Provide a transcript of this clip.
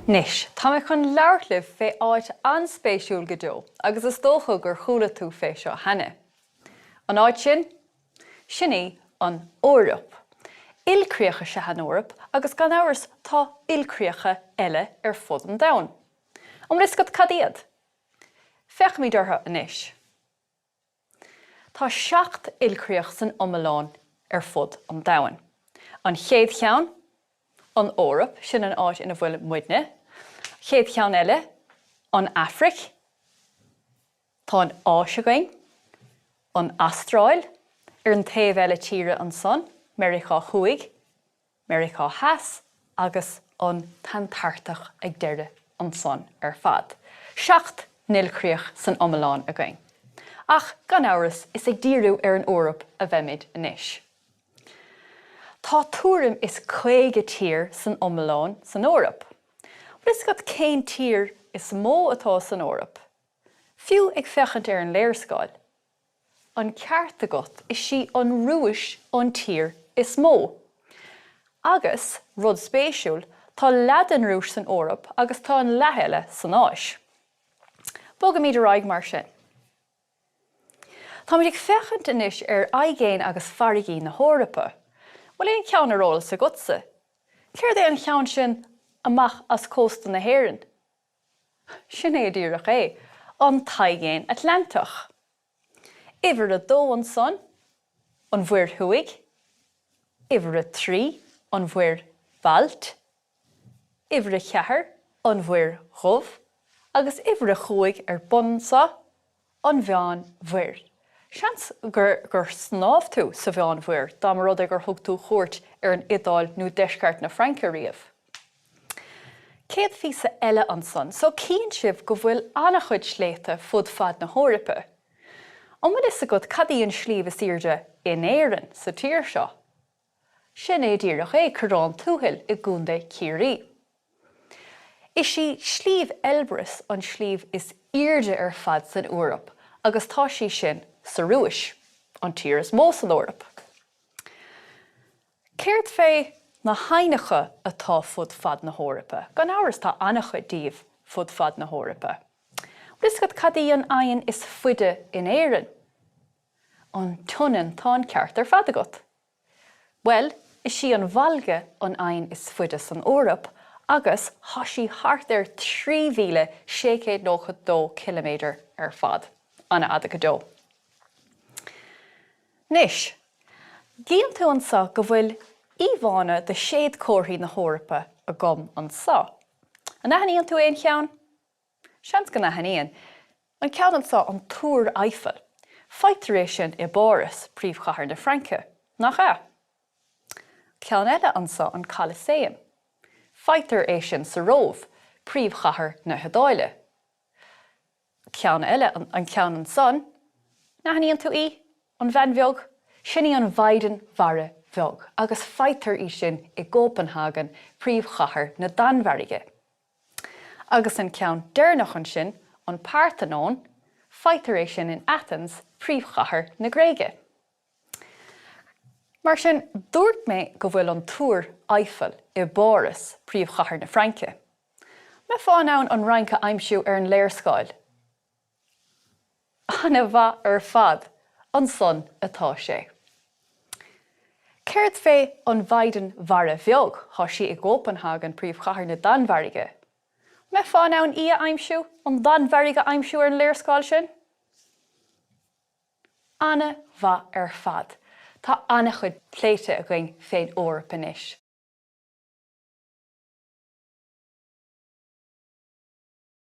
Anois, tá mé chun labhairt libh fé áit an-spéisiúil go deo agus is dócha gur chuala tú fé seo cheana. An áit sin? Sin í an Eoraip. Ilchríoch is ea an Eoraip agus gan amhras tá ilchríocha eile ar fud an domhain. An bhfuil fhios agat cad iad? Féachfaimid orthu anois. Tá 7 ilchríoch san iomlán ar fud an domhain. An chéad cheann, an Eoraip, sin an áit ina bhfuil muidne. Chéad cheann eile, an Afraic. Tá an Áis againn, an Astráil, ar an taobh eile tíre ansan, Meiriceá Thuaidh. Meiriceá Theas agus an tAntartach ag deireadh ansan ar fad. 7 n-ilchríoch san iomlán againn. Ach, gan amhras, is ag díriú ar an Eoraip a bheimid anois. Tá tuairim is 50 tír san iomlán san Eoraip. Bhfuil fhios agat cén tír is mó atá san Eoraip? Fiú ag féachaint ar an léarscáil. An ceart agat, is í an Rúis an tír is mó. Agus, rud spéisiúil, tá leath den Rúis san Eoraip agus tá an leath eile san Áis. Bogaimid ar aghaidh mar sin. Táimid ag féachaint anois ar aigéin agus farraigí na hEorpa. Bhfuil aon cheann ar eolas agatsa? Céard é an cheann sin amach as cósta na hÉireann? Sin é díreach é, an tAigéan Atlantach. Uimhir a dó ansan, an Mhuir Thuaidh. Uimhir a 3, an Mhuir Bhailt. Uimhir a cheathair, an Mhuir Dhubh. Agus uimhir a chúig ar bun anso, an Mheánmhuir. Seans gur gur shnámh tú sa Mheánmhuir dá mba rud é gur thug tú chuairt ar an Iodáil nó deisceart na Fraince riamh. Céad phíosa eile ansan, so cíonn sibh go bhfuil an-chuid sléibhte fud fad na hEorpa. An bhfuil fhios agat cad í an sliabh is aoirde in Éirinn, sa tír seo? Sin é díreach é, Corrán Tuathail i gContae Chiarraí. Is í Sliabh Elbrus an sliabh is aoirde ar fad san Eoraip agus tá sí sin sa Rúis, an tír is mó san Eoraip. Céard fé na haibhneacha atá fud fad na hEorpa? Gan amhras tá an-chuid díobh fud fad na hEorpa. Bhfuil fhios agat cad í an abhainn is faide in Éirinn? An tSionainn, tá an ceart ar fad agat. Bhuel, is í an Volga an abhainn is faide san Eoraip agus thá sí thart ar 3,692 ciliméadar ar fad. An-fhada go deo. Anois, gcíonn tú anso go bhfuil íomhánna de séadchomharthaí na hEorpa agam anso. An aithníonn tú aon cheann? Seans go n-aithníonn. An ceann anso, an Túr Eiffel. Faightear é sin i bPáras, príomhchathair na Fraince, nach ea? Ceann eile anso, an Coliseum. Faightear é sin sa Róimh, príomhchathair na hIodáile. Ceann eile, an ceann ansan, n-aithníonn tú í? An bhean bheag? Sin í an Mhaighdean Mhara Bheag, agus faightear í sin i gCópenhagen, príomhchathair na Danmhairge. Agus an ceann deireanach ansin, an Parthenon, faightear é sin in Athens, príomhchathair na Gréige. Mar sin, dúirt mé go bhfuil an Túr Eiffel i bPáras, príomhchathair na Fraince. Mbeifeá in ann an Fhrainc a aimsiú ar an léarscáil? Ana-mhaith ar fad, ansan atá sé. Céard fé an Mhaighdean Mhara Bheag, thá sí i gCópenhagen, príomhchathair na Danmhairge. Mbeifeá in ann í a aimsiú, an Danmhairg a aimsiú ar an léarscáil sin? Ana-mhaith ar fad. Tá ana-chuid pléite againn fén Eoraip anois.